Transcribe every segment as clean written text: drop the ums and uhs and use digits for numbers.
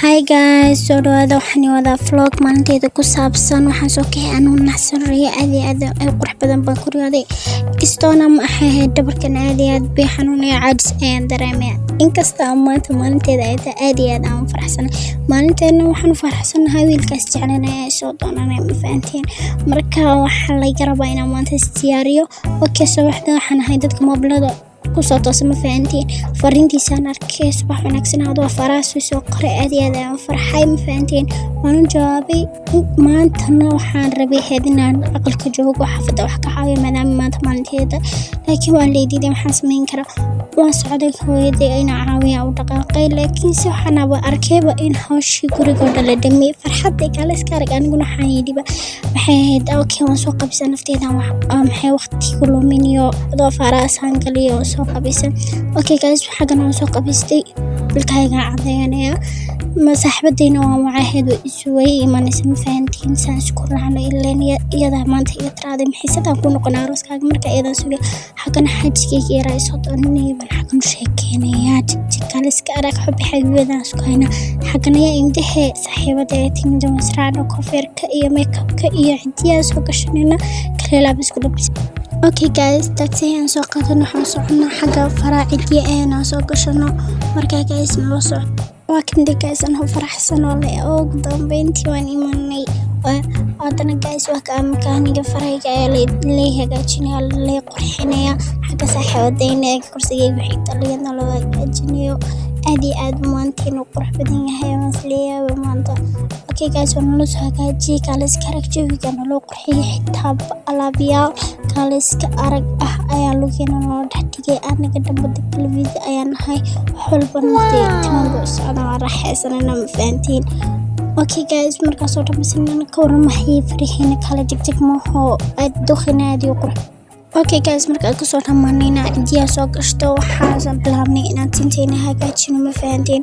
Hi guys, soo dhawaada. Waxaan wadaa vlog maalinteeda ku saabsan. Waxaan soo kaxay anuu naxsan, riyo aad iyo aad ay qurux badan baan ku riyooday. Kastoona ma ahayd, dhabarkan aad iyo aad bay xanuunaya, caajis ayaan dareemaya. Inkasta maanta maalinteeda ay tahay, aad iyo aad aan u faraxsanay. Maalinteena waxaan u faraxsanahay wiilkaas jeclanaya soo doonanaya, ma fahanteen? Marka waxaa laga rabaa inaan maanta is diyaariyo. Okay, subaxda waxaan ahay dadka moobilada kusoo toosa, ma fahanteen? Fariintiisaan arkay, "Subax wanaagsan," adoo farahaas soo qoray. Aad iyo aad ayaan farxay, ma fahanteen? Waan u jawaabay. Maantana waxaan rabay ahayd inaan aqalka joogo, xaafadda wax ka caawiyo, maadaama maanta maalinteeda, laakiin waa laydiiday. Waxaan samayn karaa? Waan socday, hooyaday inaan caawiya u dhaqaaqay, laakiinse waxaanaba arkayba in hawshii guriga oo dhan la dhameeyey. Farxadda kale iska arag. Aniguna waxaan yidhiba maxay ahayd, okay, waan soo qabsan nafteeda, maxay waqti ku luminiyo adoo faraasaan galiyo, waan soo qabaysan. Okay guys, xaggan waan soo qabaystay, ilkahaygaan cadeynaya. Ma saaxiibadeyna waan wacaheed, way isuway imanaysa, ma fahantiin? Saan isku raacno, ileen iyadaa maanta iga tiraaday, maxay sidaan ku noqon arooskaaga. Marka iyadan sugay, xaggana xaajiskayga yaraa isoo doonanaya baan xaggan u sheekeynayaa. Jigjigkale iska arag, xubi xabiibadaan isku haynaa. Xaggan ayaa imdahee saaxiibada ee timida, waan israacno, koofeerka iyo makeupka iyo cidiyaha soo gashanayna, kaleelaaba isku labis. Okay guys, taxi ayaan soo qaadan, waxaan soconaa xagga faraa, cidiya ayaan soo gashano. Markaa guys, nala soco. Waa kan de guys, anoo faraxsan oo le ugu dambeyntii waan imanay. Haddana guys, waa ka makaaniga farahayga ayaa lay hagaajinaya, lay qurxinaya. Xagga saaxiibadeyna ee kursigayga xigta liyadna loo hagaajinayo. Aad iyo aad maantiin u qurux badan yahay, waan isleeyahay maanta. Okay guys, waa nala soo hagaajiyey, kaaliska arag, jawiga naloo qurxiyey, xitaa alaabyaal kaaliska arag ah ayaa lugeena noo dhex dhigay. Anaga dhanba telefisha ayaa nahay, wax walbana dee timanba u socdaan, waa raaxaysanana, ma fahantiin? Okay guys, markaasoo dhamaysanana ka waramaxayay faraheena kala jegjeg maaho, aad duqina, aad iyo qurux. Okay guys, markaan kasoo dhamaanayna cidiyaa soo gashto, waxaasan bilaabnay inaan tinteena hagaajino, ma fahanteen?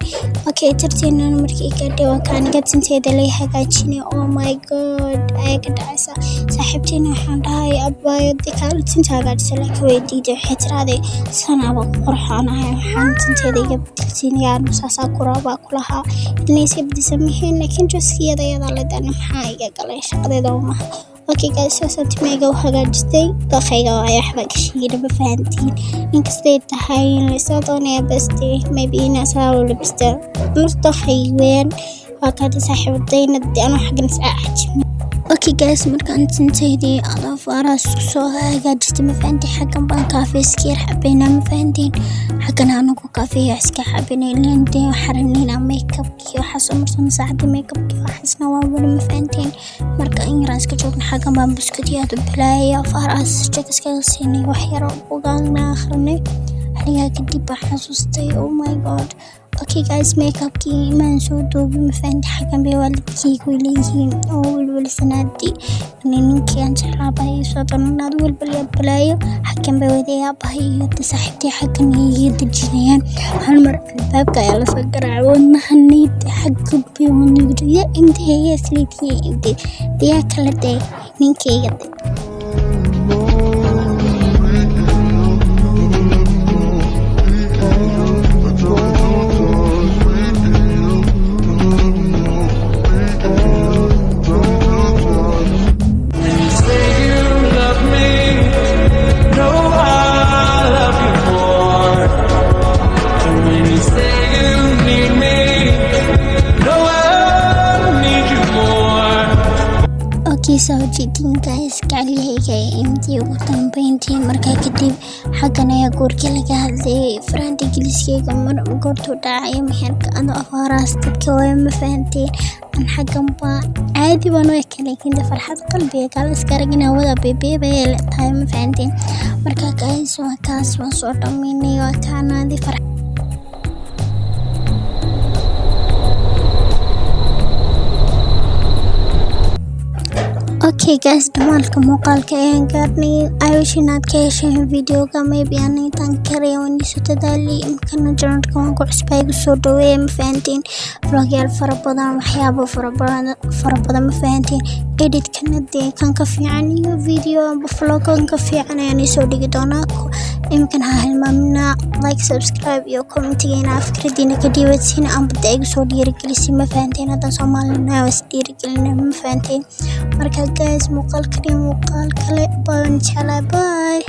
Okay, tarteena markii gaadhay, waa kaaniga tinteeda lay hagaajinay. Oh my God, ayaa ka dhacaysa. Saaxiibteena waxaan dhahay, "Abaayo, dee kaala tinta hagaajisa," laakiin way diiday. Waxay tiraahday, "Sanaaba qurxoonahay, waxaan tinteeda iga bedelsiinaya, anu saasaa kuraabaa kulahaa." Inay iska bedisa maheen, laakiin joskiyada iyadaa leedana, maxaa iga galay? Shaqadeeda maha. Okay guys, saasaan timeyga u hagaajistay. Dookayga waayo, waxba ka sheegina, ma fahantiin? Inkastay tahay in laysoo doonaya, beste maybe inaa saa u labista nus dookhay weeyaan. Waa kaadi saaxiibadayna dee, anuu xaggan is cajibnay. Okay guys, markaan tintaydii adoofaaraas soo hagaajistay, ma fahantiin? Xaggan baan kaafe iska yar cabaynaa, ma fahantiin? Xaggan anagu kafeeya iska cabanay, ileen dee waxaan rabnay inaan makeupkii waxaa soo marsano, saacadii makeupkii waxaasna waa wali, ma fahantiin? Marka in yaraan iska joogna, xaggan baan buskudyaad u bilaayay, faaraas jag iskaga siinay, wax yar oo bugaagna akhrinay. Xiligaa kadib baan xasuustay, oh my God. Okay guys, makeupkii maan soo duubin, ma fahanti? Xaggan bay waalidkaygu leeyihiin oo welwelsanaadii ninkii aan jeclaa baa ii soo doonanaad, welwel iyo balaayo. Xaggan bay waday aabahay iyo saaxiibtay, xaggan iga dejinayaan. Hal mar albaabka ayaa lasoo garaacay, wadnahanayda xagga bay wadnigu ya intee isleedihiin, intee diyaa kala dee ninkayga de. Say you love me, no, I love you more. And when you say you need me, no, I need you more. Okay, soo jeedin guys, gacalyahayga ayaa imtay ugu dambeyntii. Markaa kadib xaggan ayaa guurka laga hadlayay, faraanta geliskeyga mar goortuu dhacay meherka, adoo afaaraas dadka waaya, ma fahanteen? An xaggan baa caadi baan u ekay, laakiin de farxad qalbiga kala iska arag inaa wada bebeebaya la tahay, ma fahanteen? Markaa guys, waa kaas, waan soo dhamaynay, waa kaanaadi farx. Okay guys, dhamaalka muuqaalka ayaan gaarnay. I wish inaad ka hesheen videoga. Maybe aan intaan karaya waan isu dadaalay. Imkana channelka waan ku cusbaa, igu soo dhaweeya, ma fahanteen? Vlogyaal fara badan, waxyaabo fara badan fara badan, ma fahanteen? Editkana dee kan ka fiican iyo video amba vlog kan ka fiican ayaan isoo dhigi doonaa. Iminkan ha hilmaamina like, subscribe iyo commentigeena, fikradiina ka dhiibatiin amba dee igu soo dhiirigelisiin. Ma fahanteen? Haddaan Soomaalina is dhiirigelina, ma fahanteen? Marka guys, muuqaalkan iyo muuqaal kale baan jeclaa. Bye.